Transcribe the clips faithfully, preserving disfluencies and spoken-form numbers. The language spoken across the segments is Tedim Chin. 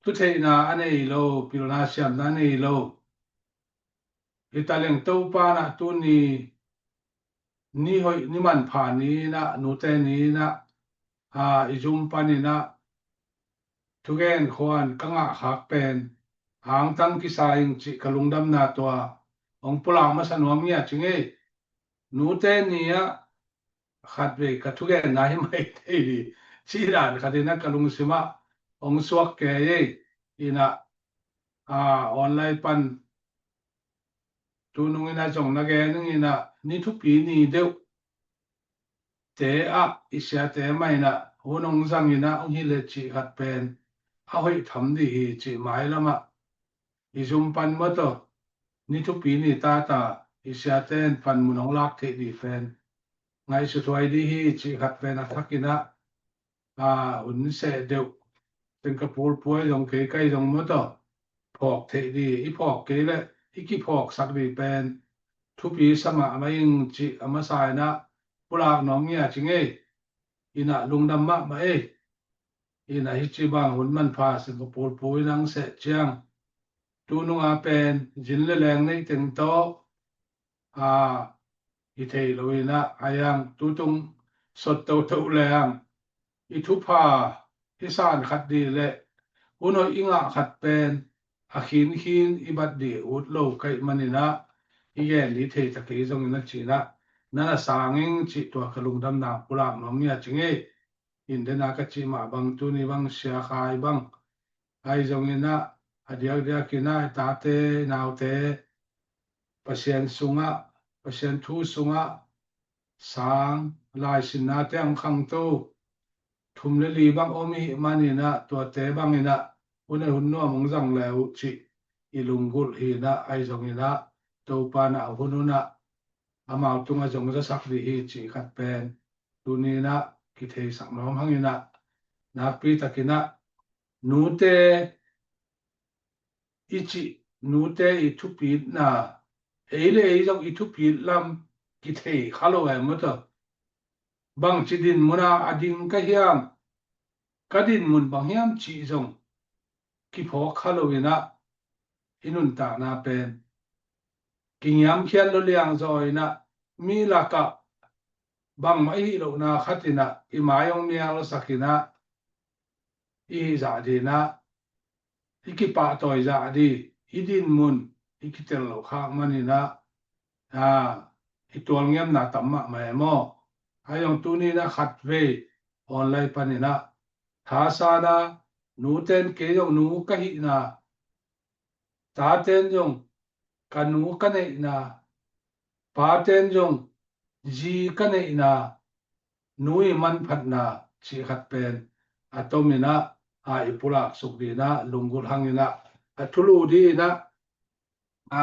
Thutheihna a nei lo, pilna siamna a nei lo. Hi taleng Topa in ah tuni ni hoih, ni manpha ni in ah, nute ni in ah, a, i zum panin ah thugen khuan ka ngah khak pen hangtang kisa ing cih ka lungdamna tua hong pulak masa nuam ngia ci ngei. Nute ni ah khatvei ka thugenna hi mai thei di cih dan khat in ah ka lungsim ah hong suak kei ei. In ah, a, online pan tunung in ah zong na gen ing in ah, ni thupi ni deuh te ah i siate mah in ah hun hong zang in ah hong hi le cih khat pen a hoih tham di hi cih mailam ah i zum pan maw taw, ni thupi ni tata i siate in panmun hong lak theih di pen ngaihsut huai di hi cih khat pen a thak in ah, a, hun seh deuh, Singapore puai zong kei kai zong maw taw, phawk theih di, i phawk kei leh i kiphawksak di pen thupi sa mahmah ing cih a masa in ah pulak nuam ngia ci ngei. In ah lungdam mahmah ei. In ah hi ci bang hun manpha Singapore puai nang seh ciang tunung a pen zin le leng nei teng tawh, a, i thei lo in ah, a yang tutung sot toto leng i thupha i san khat di le hun hoih i ngah khat pen a khinkhin i bat di ut lo ka hih manin ah i gen di thei ta kei zong in ah ci in ah na na sang ing cih tua ka lungdamna pulak nuam ngia ci ngei. In den a ka cih mah bang tuni bang sia khai bang ahi zong in ah, a diakdiak in ah i tate i naute Pasian sungah, Pasian thu sungah sang, laisinna te ang khangto thum le li bang om i hih manin ah tuate bang in ah hun a hun nuam hong zang le uh cih i lunggulh hi in ah, ahi zong in ah Topa in ah hun hun ah amau tungah zong zasak di hi cih khat pen tuni in ah kitheisak nuam hang in ah, nakpi tak in ah nute i cih, nute i thupitna, ei le ei zong i thupit lam kithei kha lo e maw taw. Bangci dinmun ah a ding ka hiam, ka dinmun bang hiam cih zong kiphawk kha lo in ah i nuntakna pen kingiamkhiat lo liangzaw in ah mi lakah bangmah i hih lohna khat in ah i mai hong mialsak in ah i hih zah di in ah i kipahtawi zah di, i dinmun i kitel lo khak manin ah, a, i tualngiamna tam mahmah e maw. Ahi zong tuni in ah khatvei online panin ah thasan a, nuten kei zong nu ka hihna, taten zong ka nu ka neihna, paten zong zi ka neihna, nu i manphatna cih khat pen a tom in ah, a, i pulak suk di in ah lunggulh hang in ah, a thulu di in ah, a,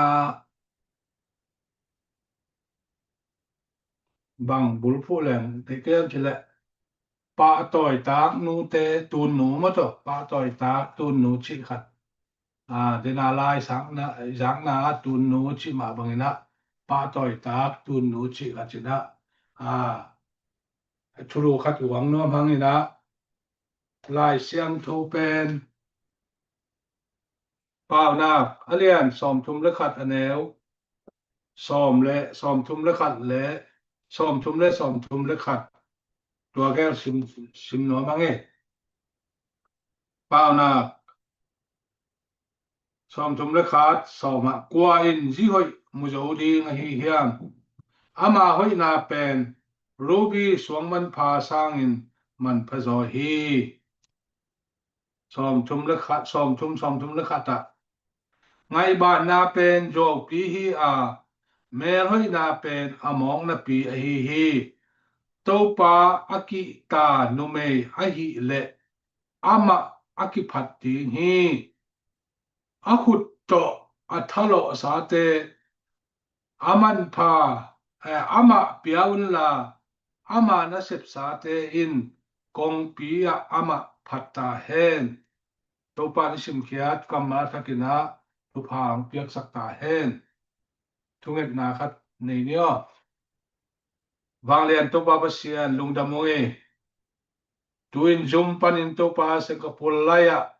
bang bulphuh leng te kiam ci leh pahtawi tak nute, tun nu maw taw, pahtawi tak tun nu cih khat. A, den a lai zakna, zakna tun nu cih mah bang in ah pahtawi tak tun nu cih khat in ah, a, thulu khat uang nuam hang in ah Lai Siangtho pen Paunak a lian sawmthum le khat, a neu sawm le sawmthum le khat le sawmthum le sawmthum le khat, tua gel sim, sim nuam hang e. Paunak sawmthum le khat, sawm ah, kua in zi hoih mu zo ding ahi hiam? Ama hoihna pen ruby suang manpha sangin manpha zaw hi. Sawmthum le khat, sawmthum, sawmthum le khat ah, ngaihbaanna pen zuaupi hi a, melhoihna pen a mawknapi ahi hi. Topa a kihta numei ahih leh amah a kiphat ding hi. A khut tawh a thalawhsate, a manpha, eh, amah pia unla, ama nasepsate in kongpi ah amah phat ta hen. Topa in i simkhiat kammal thakin ah thupha hong piaksak ta hen. Thungetna khat nei ni aw. Vanglian Topa Pasian, lungdam ung ei. Tu-in Zoom panin Topa Singapore lai-ah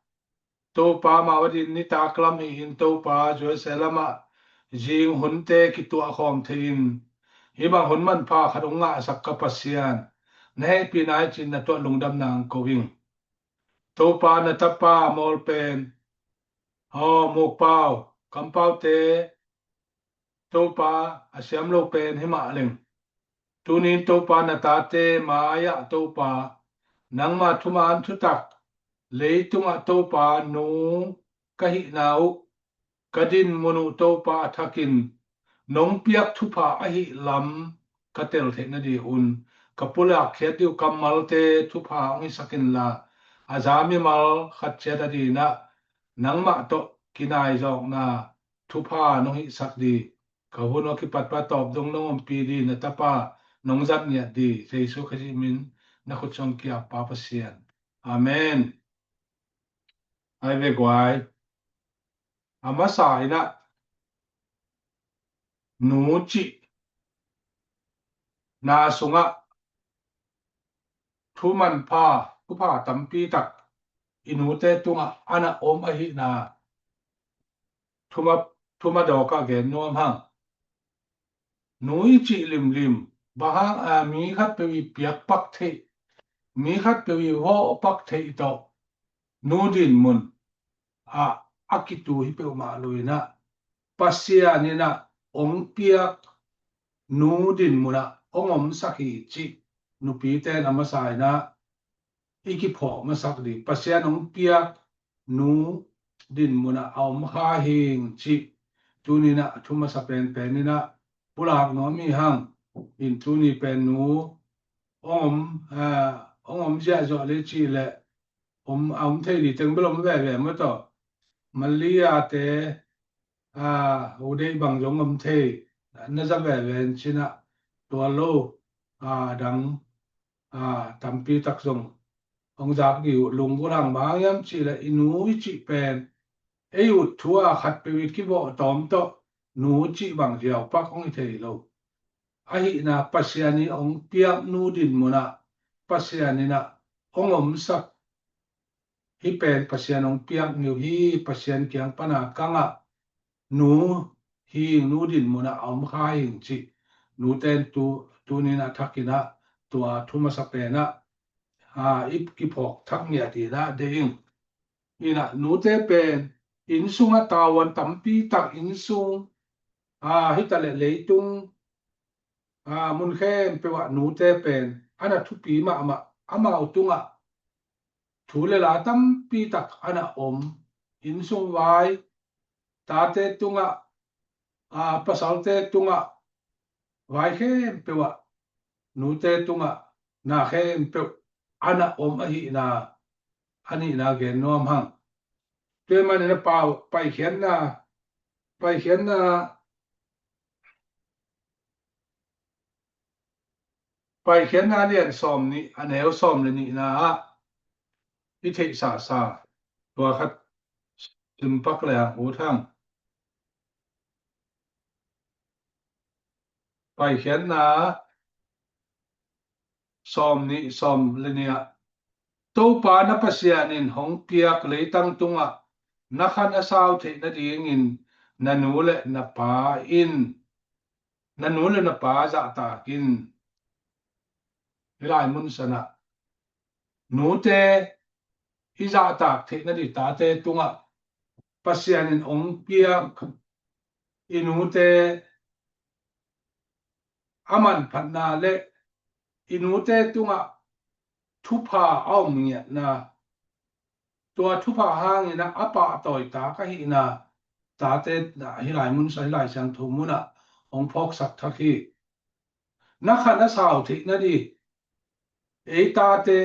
Topa mau adingin nitak lam hi-in Topa U S A lamah zing hunte kituah khawm thei-in hih bang hun manpha khat hong ngahsak ka Pasian, na hehpihna i cin na tuah lungdamna hong ko ing. Topa na tapa mawl pen aw mukpau kampaute Topa a siam lo pen himah leng, tunin Topa na tate mai-ah Topa nangma thuman thutak leitungah Topa nu ka hihna uh ka dinmun uh Topa a thakin nong piak thupha ahih lam ka tel theih nadingun ka pulak khiat dih uh kammalte thupha hong hisak inla, a za mimal khat ciat adinah nangmah tawh kinaizawkna thupha nong hihsak dih, ka hun aw kipatpa tawp dong nong ompih dih, na tapa nong zat ngiat dih Jesu Khazih min na khut sung kiap Pa Pasian. Amen. Ai ve guai. A masa inah nu cih na sungah thu manpha thupha tampi tak i nute tungah a na om ahihna thuma thuma dawkah gen nuam hang. Nu i cih limlim bang hang a mi khat peuh i piak pak theih, mi khat peuh i vawh pak theih tawh nu dinmun ah a kitu hi peuhmah lo inah Pasian inah hong piak nu dinmunah hong omsak hi cih nupite in a masa inah i kiphawk masak dih. Pasian hong piak nu dinmunah a om kha hing cih tuninah a thu masa penpen inah pulak nuam hi hang. In tuni pen nu hong om, ah, hong om ziahziah le cih leh om, a om thei dih teng bel om veve maw tawh. Malaysia te, ah, u deih bang zong om thei na za veve in cinah tua lo, ah, dang, ah, tampi tak zong hong zak dih uh. Lunggulh hang bang hang hiam cih leh i nu i cih pen ei ut thu a khat peuh i kivawh tawm tawh nu cih bang ziaupak hong hi thei lo. Ahihna Pasian i hong piak nu dinmunah Pasian inah hong omsak hi pen Pasian hong piak niu hi. Pasian kiang pana kangah nu hing, nu dinmunah a om kha hing cih nute in tu, tuninah thakinah tua thu masa penah, ah, i kiphawk thak ngiat inah deih ing. Inah nute pen inn sungah tavuan tampi tak inn sung, ah, hi taleh leitung, ah, mun khempeuh ah nute pen a na thupi mahmah. Amau tungah thu le la tampi tak a na om. Inn sung vai, tate tungah, ah, pasalte tungah vai khempeuh ah, nute tungah na khempeuh a na om ahihna a nihna gen nuam hang. Tua manin a pau Paikhiatna, Paikhiatna, Paikhiatna lian sawm nih a neu sawm le nihna ah i theihsahsa tua khat simpak le ah ut hang. Paikhiatna sawm nih sawm le nih ah, Topa na Pasian in hong piak leitang tungah na khan a sau theih nadingin na nu le na pa in, na nu le na pa zahtak in. Hih lai mun sanah nute i zahtak theih nading tate tungah Pasian in hong piak i nute a manphatna le i nute tungah thupha a om ngiatna, tua thupha hangin a pahtawi tak ahihna tate hih lai mun sa, hih lai siangtho munah hong phawksak thak hi. Na khan a sau theih nading, ei tate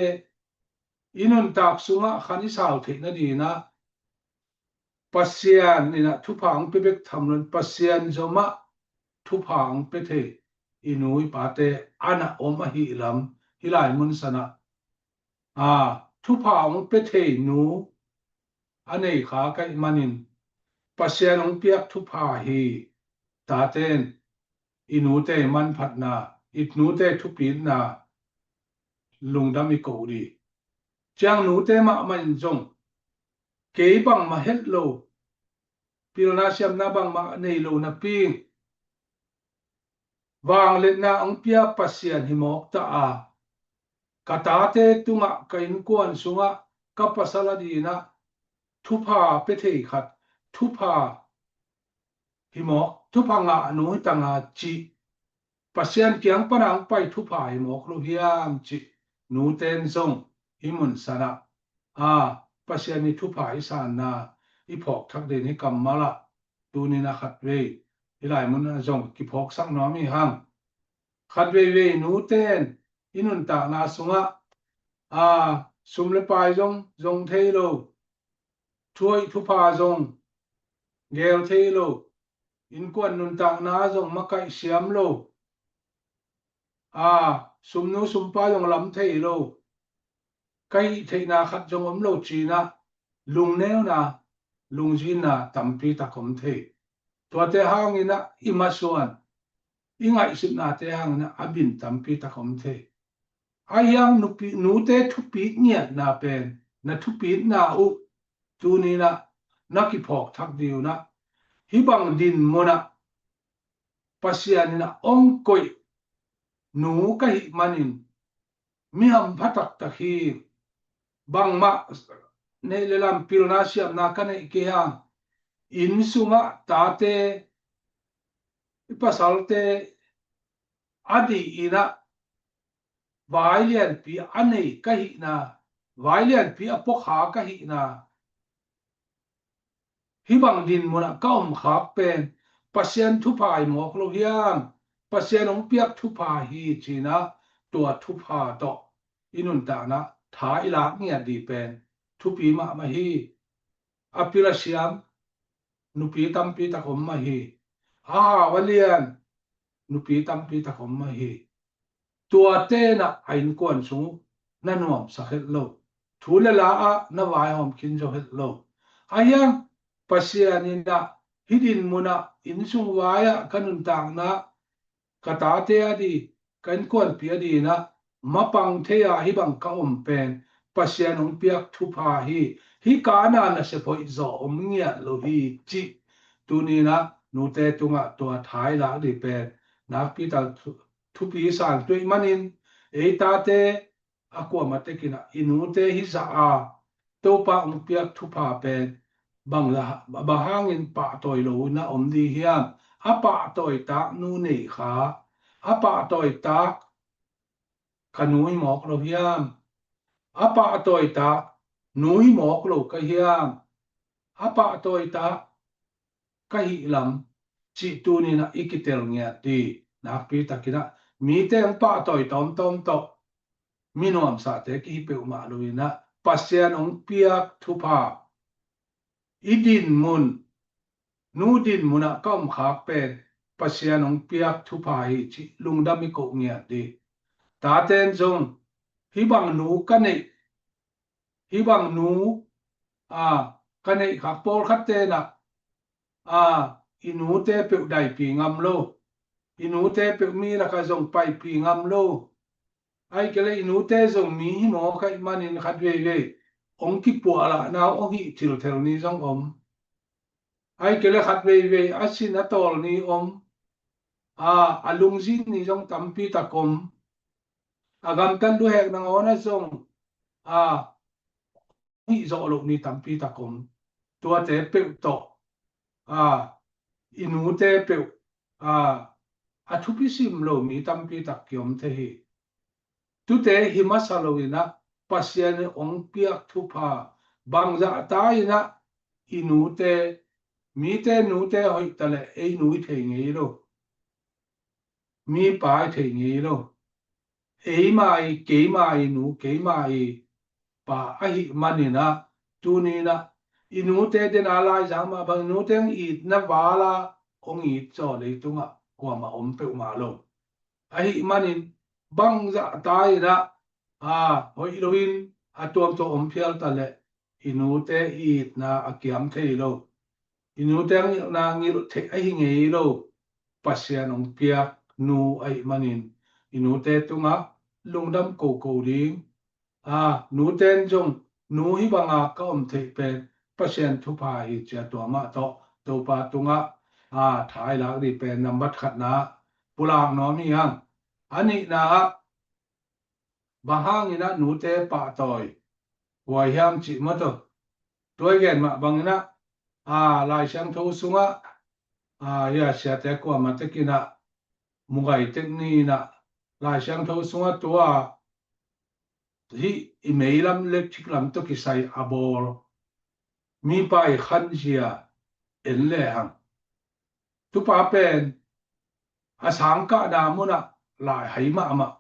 i nuntak sungah khan i sau theih nadinah Pasian inah thupha hong pia bek tham loin Pasian zomah thupha hong pia thei i nu i pate a na om ahih lam hih lai mun sanah, a, thupha hong pia thei nu a nei kha ka hih manin Pasian hong piak thupha hi. Tate in i nute manphatna, i nute thupitna lungdam i ko dih. Ciang nute mahmah in zong kei bangmah het lo, pilna siamna bangmah nei lo napi, vangliatna hong pia Pasian hi mawk ta a, ka tate tungah, ka innkuan sungah, ka pasal a dinah thupha pia thei khat, thupha hi mawk, thupha ngah nu hi tanga cih Pasian kiang pana hong pai thupha hi mawk lo hiam cih nuten zong i mun sanah a, Pasian i thupha i sanna i phawk thak ding hi kammal ah, tunin a khatvei i lai munah zong kiphawksak nuam hi hang. Khatveivei nuten i nuntakna sungah a, sum le pai zong zong thei lo, thuhoih thupha zong gel thei lo, innkuan nuntakna zong makaih siam lo, a, sumnu sumpa zong lam thei lo, ka hih theihna khat zong om lo cinah lungneuna, lungzinna tampi tak om thei. Tuate hanginah i masuan, i ngaihsutnate hanginah a bin tampi tak om thei. Ahi hang nupi, nute thupit ngiatna pen na thupitna uh tuninah na kiphawk thak ding unah, hih bang din munah Pasian inah hong koih nu ka hih manin mi hampha taktak hi. Bangmah neih le lam, pilna siamna ka neih kei hang, inn sungah tate, i pasalte a dih inah vai lianpi a nei ka hihna, vai lianpi a puakha ka hihna, hih bang din munah ka om khak pen Pasian thupha hi mawk lo hiam? Pasian hong piak thupha hi cinah, tua thupha tawh i nuntakna tha i lak ngiat ding pen thupi mahmah hi. A pil a siam nupi tampi tak om mah hi. A hau a lian nupi tampi tak om mah hi. Tua tenah a innkuan sung uh na nuamsak het lo, thu le la ah na vaihawm khin zo het lo. Ahi hang Pasian inah hih din munah inn sung vai-ah ka nuntakna, ka tate a dih, ka innkuanpi a dinah mapang thei a hih bang ka om pen Pasian hong piak thupha hi. Hih kana nasep hoih zaw om ngiat lo hi cih tuninah nute tungah tua tha i lak ding pen nakpi tak thu-, thupi sang tuih manin, ei tate a kuamah tekinah i nute hi zah a, Topa hong piak thupha pen bang la, bang hangin pahtawi lo na om ding hiam? A pahtawi tak nu nei kha, a pahtawi tak ka nu hi mawk lo hiam? A pahtawi tak nu hi mawk lo ka hiam? A pahtawi tak ka hih lam cih tuninah i kitel ngiat ding. Nakpi takinah mite hong pahtawi tawmtawm tawh mi nuamsate kihi peuhmah lo inah Pasian hong piak thupha, i din mun, nu din munah ka om khak pen Pasian hong piak thupha hi cih lungdam i koh ngiat ding. Taten zong hih bang nu ka neih, hih bang nu a, ka neih khak pawlkhat tenah a, i nute peuh daipi ngam lo, i nute peuh mi lakah zong paipi ngam lo. Ahih kei leh i nute zong mi hi mawk ahih manin khat veivei hong kipuahlahna uh hong hih thilthel ni zong om. Ahih kei leh khat veivei a sin a tawl ni om. A, a lungzin ni zong tampi tak om. A gamtat luhek nangawnah zong a, hih zawh loh ni tampi tak om. Tuate peuh tawh a, i nute peuh a, a thupi sim lo mi tampi tak kiom thei hi. Tute hi masa lo inah Pasian in hong piak thupha bangzah ta inah i nute, mite nute hoih ta leh ei nu i thei ngei lo, mi pa i thei ngei lo. Eima i, keima i nu, keima i pa ahih maninah tuninah i nute dena laizang mah bang i nute hong itna vala hong it zaw leitungah kuamah om peuhmah lo. Ahih manin bangzah ta inah a, hoih loin a tuamtuam om phial ta leh i nute i itna a kiam thei lo. I nute hong itna ngilh theih ahi ngei lo. Pasian hong piak nu ahih manin i nute tungah lungdam koko ding. a, nute in zong nu hih banga ka om theih pen Pasian thupha hi ci-a tua mah tawh Topa tungah a, tha i lak ding pen nambat khatna pulak nuam hi hang. A nihna ah bang hangin ah nute pahtawi huai hiam cih maw, tua i gen mah bangin ah a, Lai Siangtho sungah a, hia siate kuamah tekin ah mugai tek ni in ah Lai Siangtho sungah tua hih i meilam le thiklam tawh kisai a bawl mipa i khanzia en lehang, tupa pen a sangkahna munah lai hai mahmah.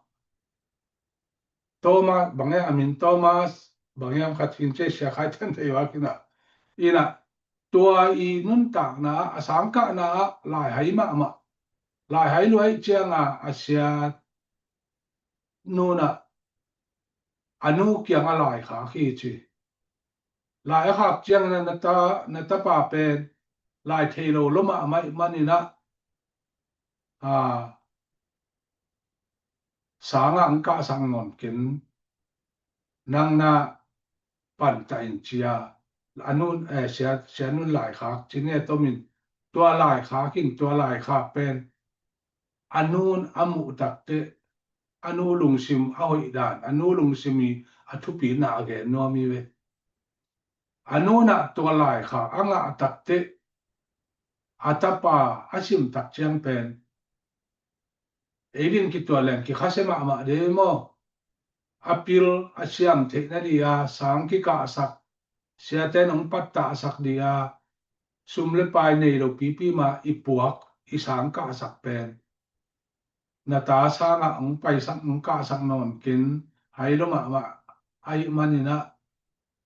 Thomas, bang hiam a min Thomas, bang hiam khat hin ci, Sia Khai Thian thei vak in ah, in ah tua i nuntakna ah, a sangkahna ah lai hai mahmah. Lai hai lua ahih cianga a sia nu in ah a nu kiangah lai khak hi ci. Lai a khak ciangin ah na ta, na tapa pen lai thei lo lua mahmah ahih manin ah a, sangah hong kahsak nawn ken, nang na pantah in ci-a a nun, eh, sia, sia nun lai khak ci ni a tomin, tua lai khak in, tua lai khak pen a nun a muh takteh a nu lungsim a hoih dan, a nu lungsim i a thupina a gen nuam hi ve. A nu in ah tua lai khak a ngah takteh a tapa a sim tak ciang pen, ei din kituat leng kikhasia mahmah ding maw. A pil a siam theih nading a sang kikahsak, siate in hong pattahsak ding a, sum le pai nei lo pipi mah i puak, i sang kahsak pen na ta sangah hong paisak, hong kahsak nawn ken, hai lua mahmah ahih manin ah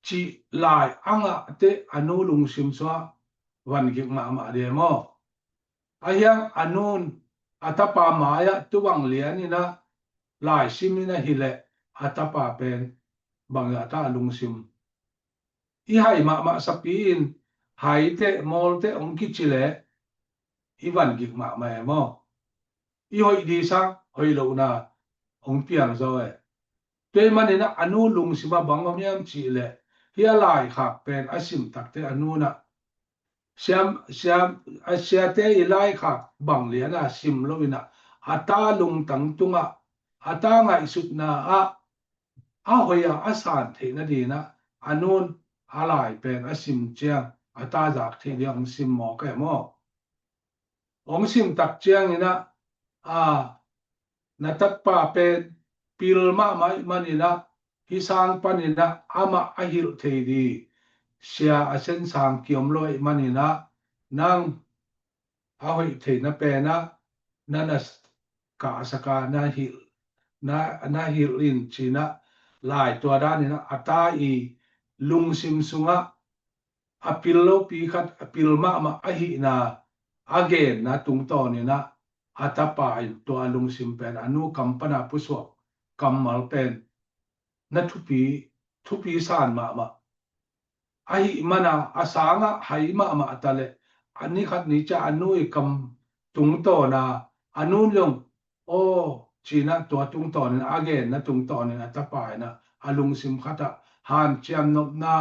cih lai a ngah teh a nu lungsim sungah vangik mahmah ding maw. Ahih hang a nun a tapa mai-ah tu bang lianin ah lai sim in ahih leh a tapa pen bang a ta a lungsim. I hai mahmah sapi in hai teh, mawl teh hong kici leh i vangik mahmah e maw. I hoih ding sang hoih lohna hong piang zaw e. Tua ahih manin ah a nu lungsim ah bang om hiam cih leh, hih a lai khak pen a sim takteh a nu in ah siam, siam, a siate i lai khak bang lian a sim lo in ah, a ta lungtang tungah, a ta ngaihsutna ah a hoih a a san theih nading in ah a nu in a lai pen a sim ciang a ta zak theih ding a hong sim mawk e maw. Hong sim tak ciangin ah a, na tapa pen pil mahmah ahih manin ah hih sang panin ah amah a hilh thei ding sia a sen sang kiom lo ahih manin ah, nang a hoih theihna pen ah na na kahsak a, na hilh, na, na hilh in ci-in ah lai tua danin ah a ta i lungsim sungah a pil lopi khat, a pil mahmah ahihna a genna tungtawnin ah a tapa in tua a lungsim pen a nu kam pana pusuak kammal pen na thupi, thupi san mahmah. Ahih mana a sangah hai mahmah ta leh a ni khat ni ciang a nu i kam tungtawna a nu in zong aw ci-in ah tua tungtawnin a genna tungtawnin a tapa in ah a lungsim khatah hanciam nopna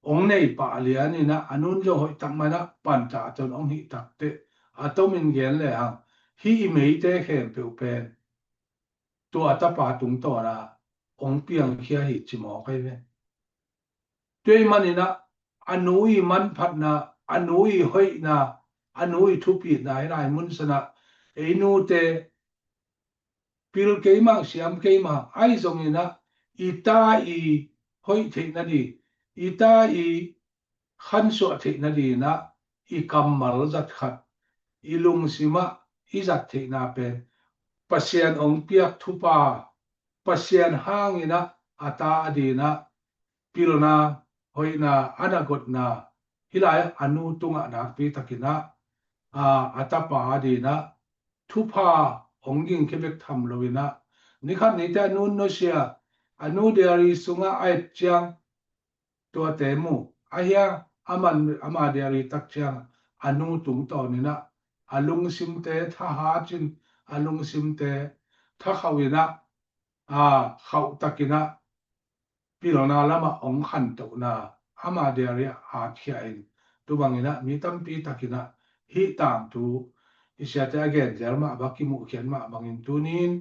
hong nei pah lianin ah a nu in zong hoih tak mana pantah tawn hong hih takteh a tomin gen lehang hih i meite khempeuh pen tua tapa tungtawna hong piangkhia hi ci mawk ahi ve. Tua ahih manin ah a nu i manphatna, a nu i hoihna, a nu i thupitna hih lai mun sanah ei nute pil keimah, siam keimah ahi zongin ah i ta i hoih theih nading, i ta i khansuah theih nading ah i kammal zat khat, i lungsim ah i zat theihna pen Pasian hong piak thupha, Pasian hangin ah a ta adingin ah pilna, hoihna, a na gotna hih lai-ah a nu tungah nakpi takin ah a, a tapa adingin ah thupha hong gingkhia bek tham loin ah, ni khat ni teh a nu in nusia, a nu diary sungah a et ciang tuate mu. Ahih hang a man, ama diary tak ciang a nu tungtawnin ah a lungsimte thahat in, a lungsimte thakhauh in ah, a khauh takin ah Hilhna lamah hong khantohna ama diaria hatkhia in, tu bangin ah mi tampi takin ah hih tangthu i siate a genzel mah bang, kimuhkhiat mah bangin tunin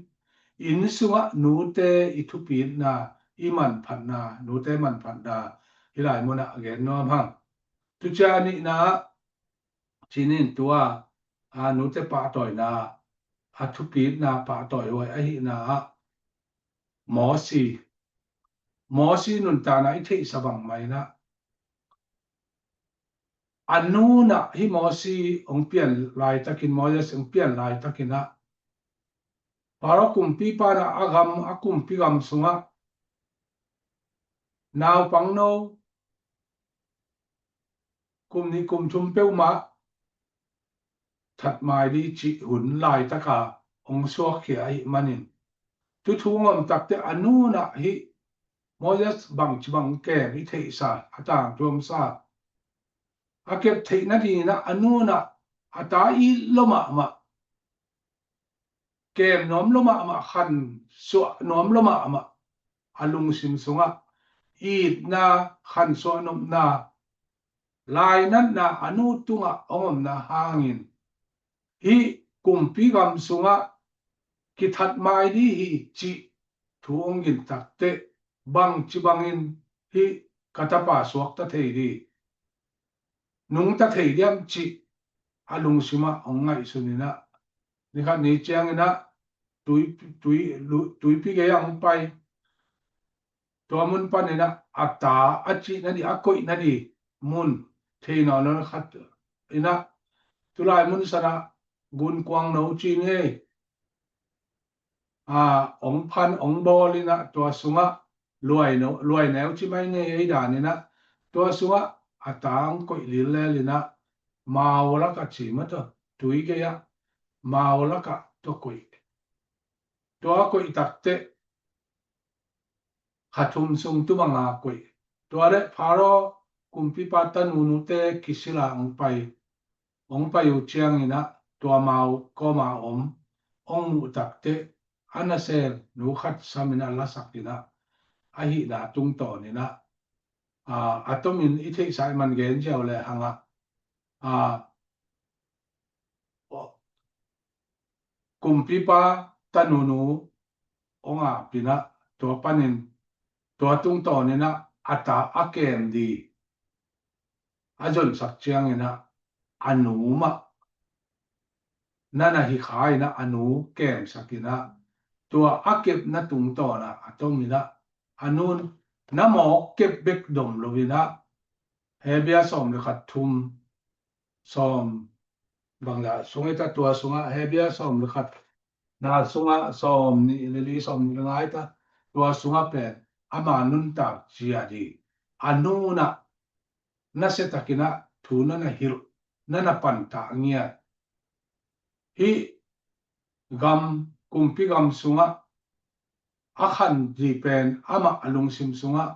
inn sungah nute i thupitna, i manphatna, nute manphatna hih lai munah gen nuam hang. Tucia nihna ah cinin tua a nute pahtawina, a thupitna pahtawi huai ahihna ah Mosi. Mosi nuntakna i theihsa bangmah in ah a nunah hih Mosi hong pian laitakin, Moses hong pian laitakin ah Pharaoh kumpipa in ah a gam, a kumpi gam sungah naupangno kum nih kum thum peuhmah that mai dih cih hun laitaka hong suakkhia ahih manin, tu thu hong om takte a nunah hih Moses bangci bang kem i theihsa, a tangthu omsa, a kep theih nadingin ah a nunah a ta it lua mahmah, kem nuam lua mahmah, khansuah nuam lua mahmah, a lungsim sungah itna, khansuah nopna, lainatna a nu tungah hong omna hangin hih kumpi gam sungah kithat mai dih hi cih thu hong gin takteh, bangci bangin hih ka tapa suakta thei dih, nungta thei diam cih a lungsimah hong ngaihsun in ah, nikhat ni ciangin ah tui, tui, lu-, tuipi gei ah hong pai. Tua mun panin ah a ta a cih nadih, a koih nadih mun thei nawn lo khat in ah, tulai mun sanah gunkuang no ci ni ei, a, hong phan, hong bawl in ah tua sungah luai no, luai neu ci mai ni ei, dan in ah tua sungah a ta hong koih lillel in ah, mau lakah ci mah tawh, tui gei ah mau lakah tua koih. Tua koih takteh kha thum sung tu banga koih. Tua leh Pharaoh kumpipa tanunute kisil a hong pai, hong pai uh ciangin ah tua mau kawma om hong muh takteh, a nasem nu khat samin a lasak in ah, a hihna tungtawn in ah, a, a tomin i theihsa i man gen ziau le hang ah, a, kumpipa tanunu hong ap in ah, tua panin, tua tungtawn in ah a ta a kem dih a zonsak ciangin ah a nu mah na na hi kha in ah a nu kemsak in ah, tua a kepna tungtawn ah a tom in ah a nun na mawk kep bek dom lo in ah, Hebru sawm le khat, thum, sawm, bangzah sung ei ta, tua sungah Hebru sawm le khat na sungah sawm nih le li, sawm nih le nga ei ta, tua sungah pen ama nuntak zia dih, a nunah nasiatakin ah thu na na hilh, na na pantah ngiat. Hih gam, kumpi gam sungah a khan dih pen amah a lungsim sungah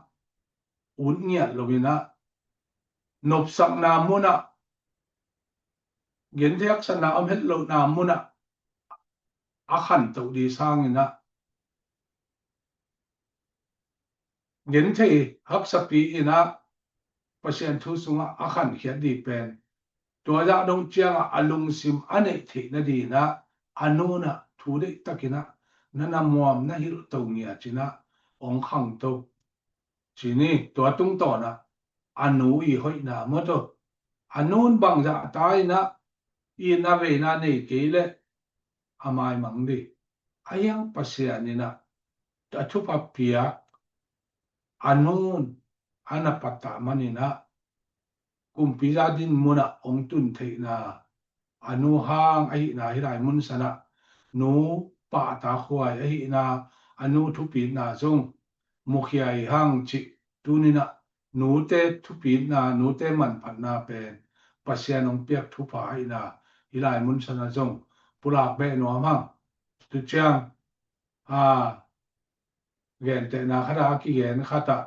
ut ngiat lo in ah, nopsakna munah, genthei haksatna om het lohna munah a khantoh dih sangin ah, genthei haksapi in ah Pasian thu sungah a khankhiat dih pen, tua zah dong ciangah a lungsim a neih theih nadingin ah a nunah thu deihtakin ah na na muam, na hilh to ngiat in ah hong khangto. Ci ni, tua tungtawn ah a nu i hoihna maw tawh, a nun bangzah a ta in ah itna veina nei kei leh a maimang dih. A hiang Pasian in ah a thupha piak a nun a na pattah manin ah kumpi zah din munah hong tun theihna, a nu hang ahihna hih lai mun sanah nu pahtakhuai ahihna, a nu thupitna zong mukhia hi hang cih, tuninah nute thupitna, nute manphatna pen Pasian hong piak thupha ahihna hih lai mun sanah zong pulak beh nuam hang. Tu ciang a, gentehna khatah a kigen khatah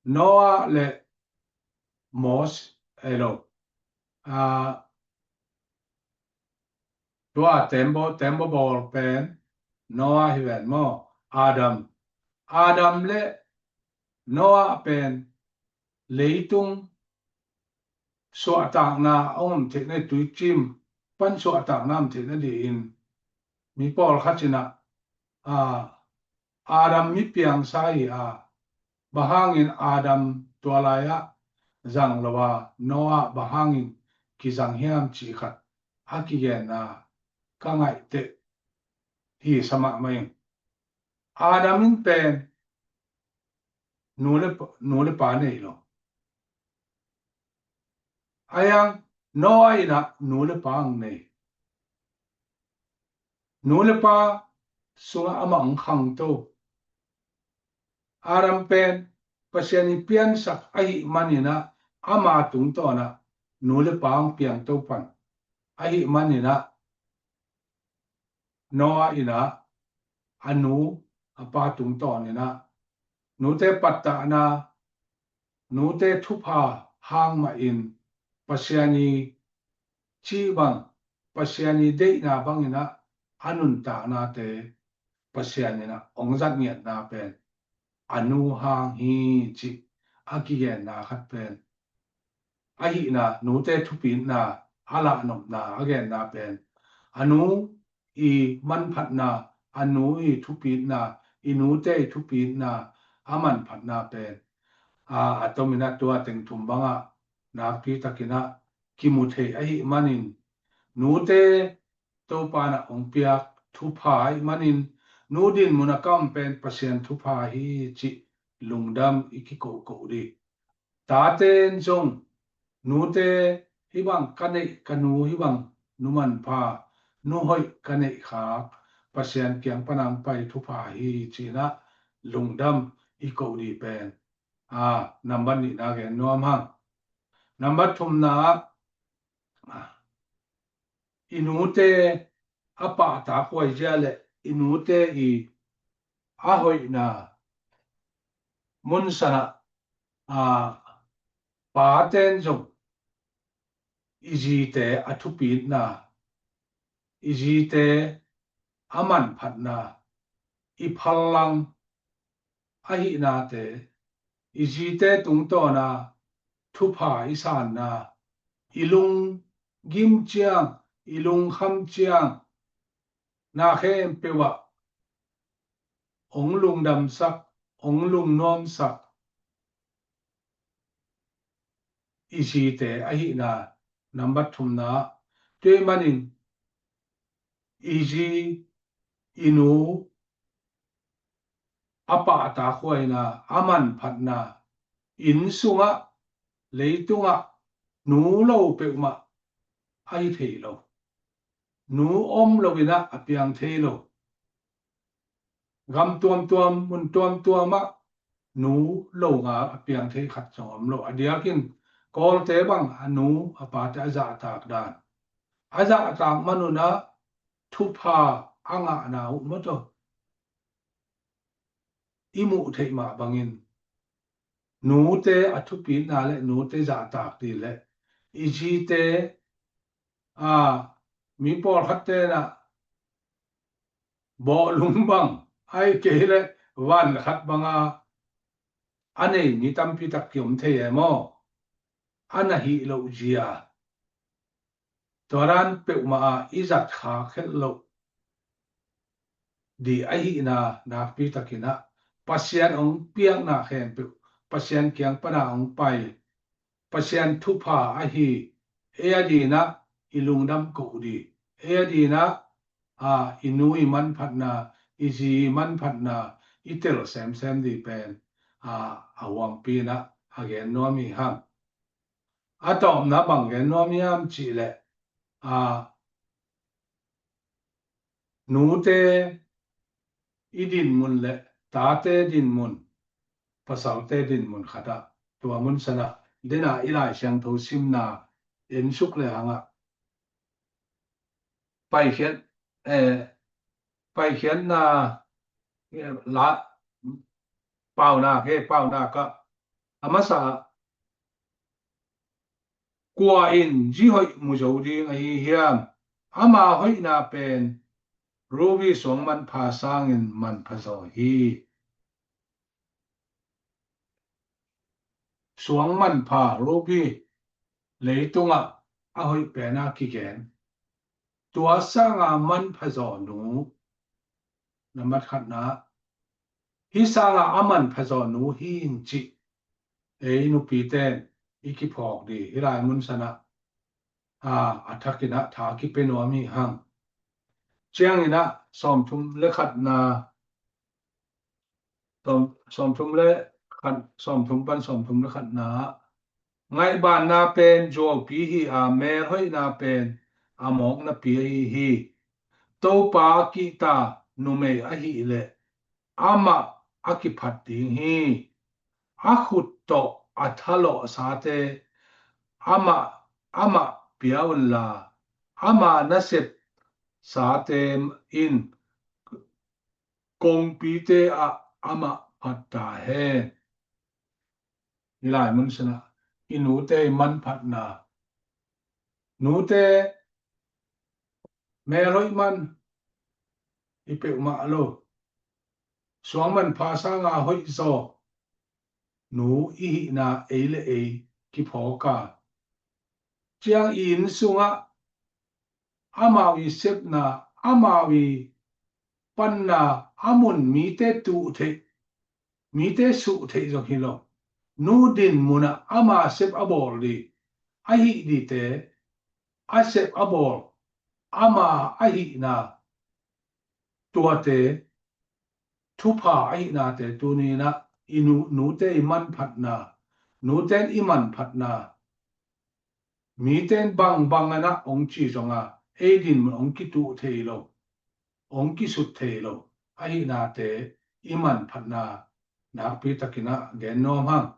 Noah le Mos, ei lo, a, tua tembaw, tembaw bawl pen Noah hi ven maw, Adam, Adam le Noah pen leitung suahtakna a om theihna, tuicim pan suahtakna om theihna dingin mi pawlkhat in ah, a, Adam mi piangsa hi a, bang hangin Adam tua lai-ah zang lo a, Noah bang hangin kizang hiam cih khat a kigenna ka ngaih teh hi sa mahmah ing. Adam in pen nu le pa, nu le pa nei lo. Ahi hang Noah in ah nu le pa hong nei. Nu le pa sungah amah hong khangto. Adam pen Pasian in piansak ahih manin ah ama tungtawn ah nu le pa hong piangto pan. Ahih manin ah Noah in ah a nu a pa tungtawn in ah nute pattahna, nute thupha hang mahin Pasian i cih bang, Pasian i deihna bangin ah a nuntaknate Pasian in ah hong zat ngiatna pen a nu hang hi cih a kigenna khat pen, ahihna, nute thupitna a lahnopna a genna pen a nu i manphatna, a nu i thupitna, i nute i thupitna a manphatna pen a, a tomin ah tua teng thum bangah nakpi takin ah kimu thei ahih manin, nute Topa in ah hong piak thupha ahih manin, nu dinmun a ka om pen Pasian thupha hi cih lungdam i kikohkoh dih. Tate in zong nute hih bang ka neih, ka nu hih bang nu manpha, nu hoih ka neih khak, Pasian kiang pan hong pai thupha hi ci-in ah lungdam i koh dih pen a, nambat nihna gen nuam hang. Nambat thumna ah, a, i nute a pahtakhuai zia le i nute i a hoihna munsan ah, a, paten zong i zite a thupitna, i zite a manphatna, i phallang ahihnate, i zite tungtawna thupha i sanna, i lunggim ciang, i lungkham ciang, na khempeuh ah hong lungdamsak, hong lungnuamsak i zite ahihna nambat thumna. Tua ahih manin i zi, i nu a pahtakhuaina, a manphatna, inn sungah, leitungah nu lo peuhmah a hi thei lo. Nu om loin ah a piang thei lo. Gam tuamtuam, mun tuamtuamah nu lo ngal a piang thei khat zong om lo. A diakin Kawlte bang a nu a pate a zahtak dan, a zahtak manun ah thupha a ngahna uh maw taw, i muh theih mah bangin nute a thupitna le nute zahtak dih le i zite, a, mi pawlkhatte in ah bawhlung bang, ahih kei leh van khat banga a nei mi tampi tak kiom thei e maw? A na hih loh zia, tua dan peuhmah ah i zat khak het loh dih ahihna nakpi takin ah Pasian hong piakna khempeuh, Pasian kiang pana hong pai, Pasian thupha ahi, ei a dinah i lungdam koh dih, ei a dinah, a, i nu i manphatna, i zi i manphatna i tel semsem dih pen, a, a huampi inah a gen nuam hi hang. A tawpna bang gen nuam hiam cihleh, a, nute i dinmun le tate dinmun, pasalte dinmun khatah, tua mun sanah dena i Lai Siangtho simna en suk le hangah Paikhiat, eh, Paikhiatna, eh, la, paunak he, paunak ah a masa ah, kua in zi hoih mu zo ding ahi hiam? Ama hoihna pen ruby suang manpha sangin manpha zaw hi. suang manpha rup hi. Leitungah a hoih pena kigen, tua sanga manpha zaw nu, nambat khatna, hih sanga a manpha zaw nu hi in cih ei nupiten i kiphawk dih hih lai mun sanah a thakinah tha kipia nuam hi hang. Cianginah sawmthum le khatna, sawm, sawmthum le khat, sawmthum pan sawmthum le khatna ah, ngaihbanna pen zuaupi hi a, melhoihna pen a mawknapi ahi hi. Topa kihta numei ahileh amah a kiphat ding hi. A khut tawh a thalawhsate amah, amah pia unla, ama nasepsate in kongpite ah amah phat ta hen. Hih lai mun sanah i nute i manphatna, nute melhoih man hi peuhmah lo. Suang manpha sanga hoih zaw nu i hihna ei le ei kiphawk a, ciang i inn sungah amau i sepna, amau i panna, a mun mite tuh theih, mite suh theih zong hi lo. Nu din munah ama sep a bawl dih, a hih dihte a sep a bawl, ama a hihna tuate, thupha a hihnate tuninah i nu, nute i manphatna, nuten i manphatna, miten bangbang anah hong ci zonga ei din mun hong kituh thei lo, hong kisut thei lo a hihnate i manphatna nakpi takinah gen nuam hang.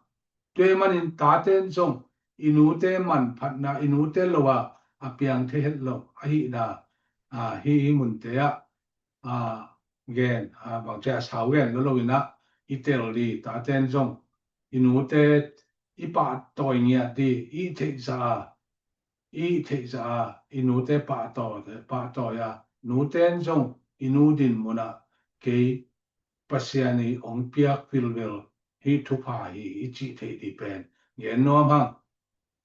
Tua ahih manin taten zong i nute manphatna, i nute lo a a piang thei het lo a hihna, a, hih, hih munte ah, a, gen, a, bangcia a sau gen lo loinah i tel dih, taten zong i nute i pahtawi ngiat dih, i theihsa a, i theihsa a, i nute pahtawi, pahtawi a, nuten zong i nu din munah kei Pasian i hong piak vilvel hih thupha hi i cih theih dih pen gen nuam hang.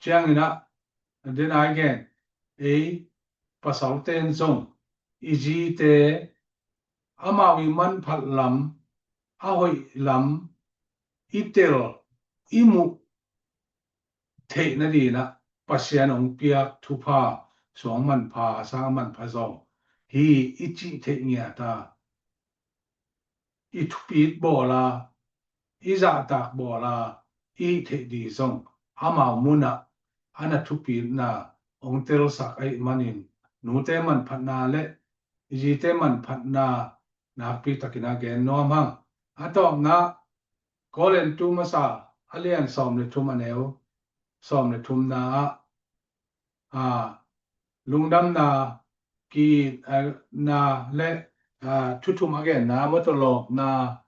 Cianginah, den ai gen, ei pasalten zong i zite amau i manphat lam, a hoih lam i tel, i muh theih nadinah Pasian hong piak thupha, suang manpha, sang manpha zaw hi i cih theih ngiat a, i thupit bawl a, i zahtak bawl a, i hih theih dih zong amau munah a na thupitna hong telsak ahih manin nute manphatna le i zite manphatna nakpi takinah gen nuam hang. A tawpna Korin tu masa a lian sawm le thum a neu sawm le thumna ah, a, lungdamna, ki, a, na le, a, thu thum a genna, mawtaw lawpna,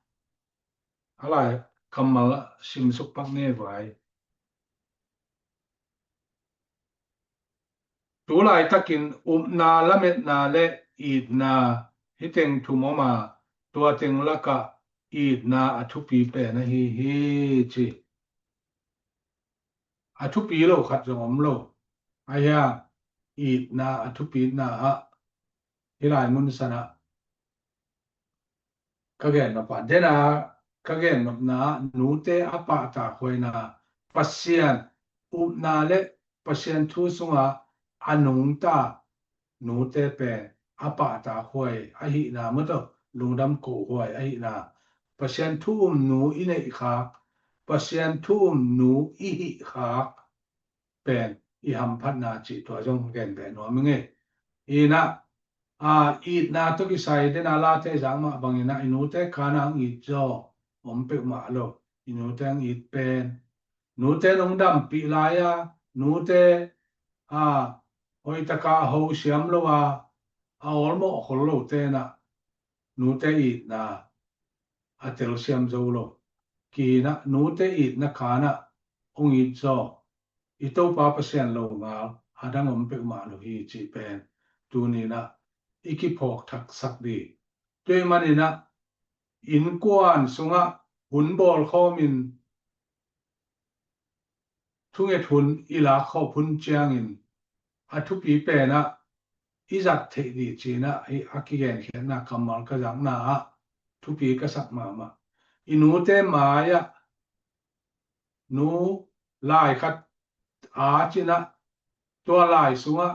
a lai kammal simsuk pak ngei vai. Tu laitakin upna, lametna le itna, hih teng thum om a, tua teng lakah itna a thupi pen ahi hi ci. A thupi lo khat zong om lo. Ahi hang itna a thupitna ah hih lai mun sanah ka gen nop a, dena ka gen nopna ah nute a pahtakhuaina, Pasian upna le Pasian thu sungah a nungta nute pen a pahtakhuai ahihna, mawtaw lungdam kohhuai ahihna, Pasian thu um nu i neihkhak, Pasian thu um nu i hihkhak pen i hamphatna cih tua zong gen beh nuam i ngei. Inah, a, itna tawh kisai dena Late zak mah banginah i nute kana ang it zaw om peuhmah lo. I nute ang it pen nute nong dampih lai-a, nute, a, hoihtaka a ho siam lo a, a awlmawh khol lo tenah nute itna a telsiam zo lo. Kinah nute itna kanah hong it zaw, i Topa Pasian lo ngal a dang om peuhmah lo hi cih pen tuninah i kiphawk thaksak dih. Tua ahih maninah innkuan sungah hun bawlkhawmin thunget hun i lak khawp hun ciangin a thupi penah i zat theih dih cinah a kigenkhiatna kammal ka zakna ah thupi ka sak mahmah. I nute mai-ah nu lai khat a cinah tua lai sungah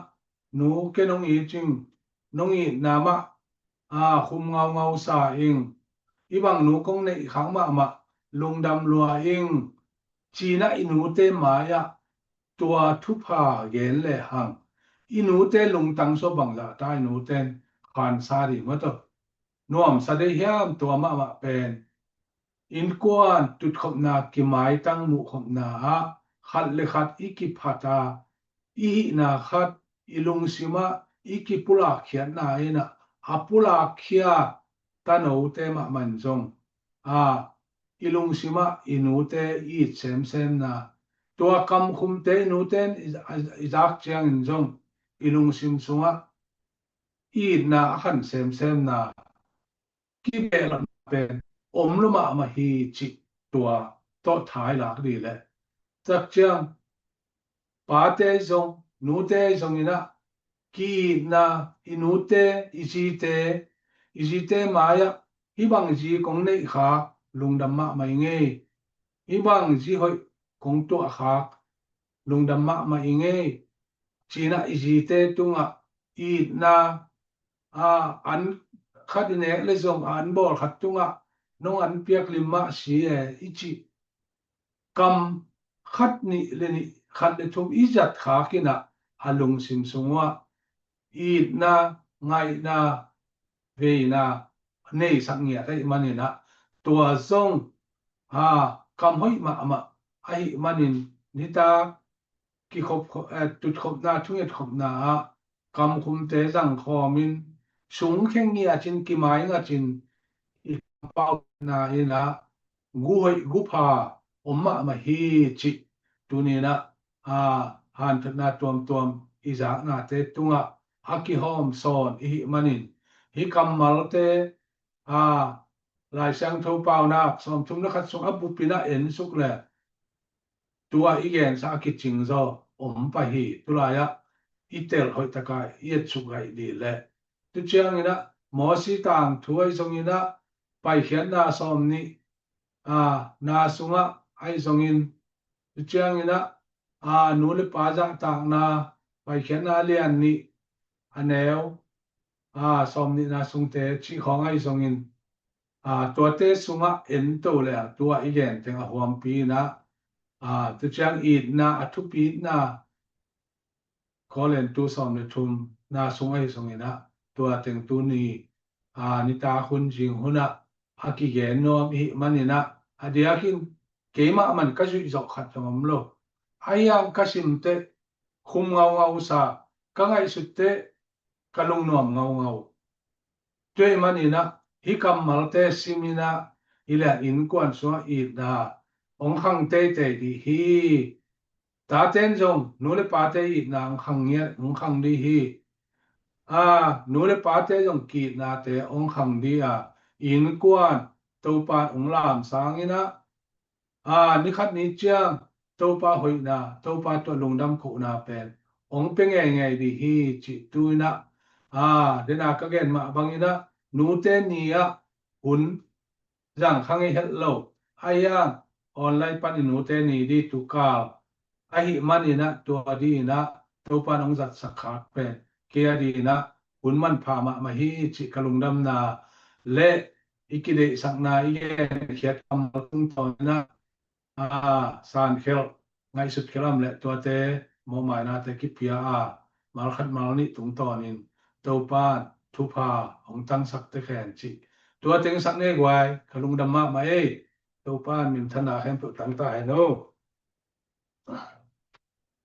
nu ke nong it cing, nong itna mah a khum ngaungau sa ing, i bang nu kong neih khak mahmah lungdam lua ing cinah i nute mai-ah tua thupha gen lehang i nute lungtang sua bangzah ta i nuten khansa dih mataw. Nuamsa dei hiam tua mahmah pen. Innkuan tutkhopna kimaitang muhkhopna ah khat le khat i kiphat a i hihna khat i lungsimah i kipulakkhiatna inah a pulakkhia tanote mahmah in zong a i lungsimah i nute i it semsemna tua kamkhumte i nute in i zak ciangin zong i lungsim sungah i itna a khan semsemna kibehlapna pen om lo mahmah hi cih tua tawh tha i lak dih leh tak ciang pate zong nute zong inah ki-itna i nute i zite i zite mai-ah hih bang zi kong neih khak lungdam mahmah i ngei, hih bang zi hoih kong tuah khak lungdam mahmah i ngei cinah i zite tungah itna a an khat i nek le zong a an bawl khat tungah nong an piak lim mah si e i cih kam khat nih le nih khat le thum i zat khak inah a lungsim sungah itna ngaihna veina neisak ngiat ahih maninah tua zong a kam hoih mahmah ahih manin nitak kikhop eh, tutkhopna thungetkhopna ah kamkhumte zangkhawmin sungkheng ngiat in kimai ngat in i kampauhna inah guhoih gupha om mahmah hi cih tuninah a hanthatna tuamtuam i zaknate tungah a kihawm sawn i hih manin hih kammalte a Lai Siangtho Paunak sawmthum le khat sung a bupinah ensuk le tua i gensa a kicing zaw om pah hi. Tulai-ah i tel hoih taka i etsuk gaih dih leh tu cianginah Mawsi tangthu ahi zonginah Paikhiatna sawm nih a na sungah ahi zongin tu cianginah a nu le pa zahtakna Paikhiatna lian nih a neu a sawm nihna sungte cih khawng ahi zongin a tuate sungah ento le a tua i genteng a huampi inah a tu ciang itna a thupi itna Korintu sawm le thum na sung ahi zonginah tua teng tuni a nitak hun zing hunah a kigen nuam i hih maninah a diakin keimah man ka zuih zawh khat zong om lo. A hiam ka simteh khum ngaungau sa ka ngaihsutteh ka lungnuam ngaungau. Tua ahih maninah hih kammalte siminah i lian innkuan sungah itna hong khang teitei dih hi. Taten zong nu le pate itna hong khang ngiat hong khang dih hi. A nu le pate zong ki-itnate hong khang dih a innkuan Topa hong lam sanginah a nikhat ni ciang Topa hoihna Topa tua lungdam kohna pen hong pia ngeingei dih hi cih tu inah a dena ka gen mah banginah nute ni-ah hun zang kha ngei het lo. A hiang online pan i nute ni dih tukal ahih maninah tua dih inah Topa in hong zatsak khak pen kei a dih inah hun manpha mahmah hi cih ka lungdamna le i kideihsakna i genkhiat kammal tungtawn inah a sankhelh ngaihsutkhelh a om le tuate mawhmainate kipia a malkhat malnih tungtawnin Topa in thupha hong tangsak tekhen cih tua teng sak nei guai ka lungdam mahmah ei. Topa in minthanna khempeuh tangta hen o.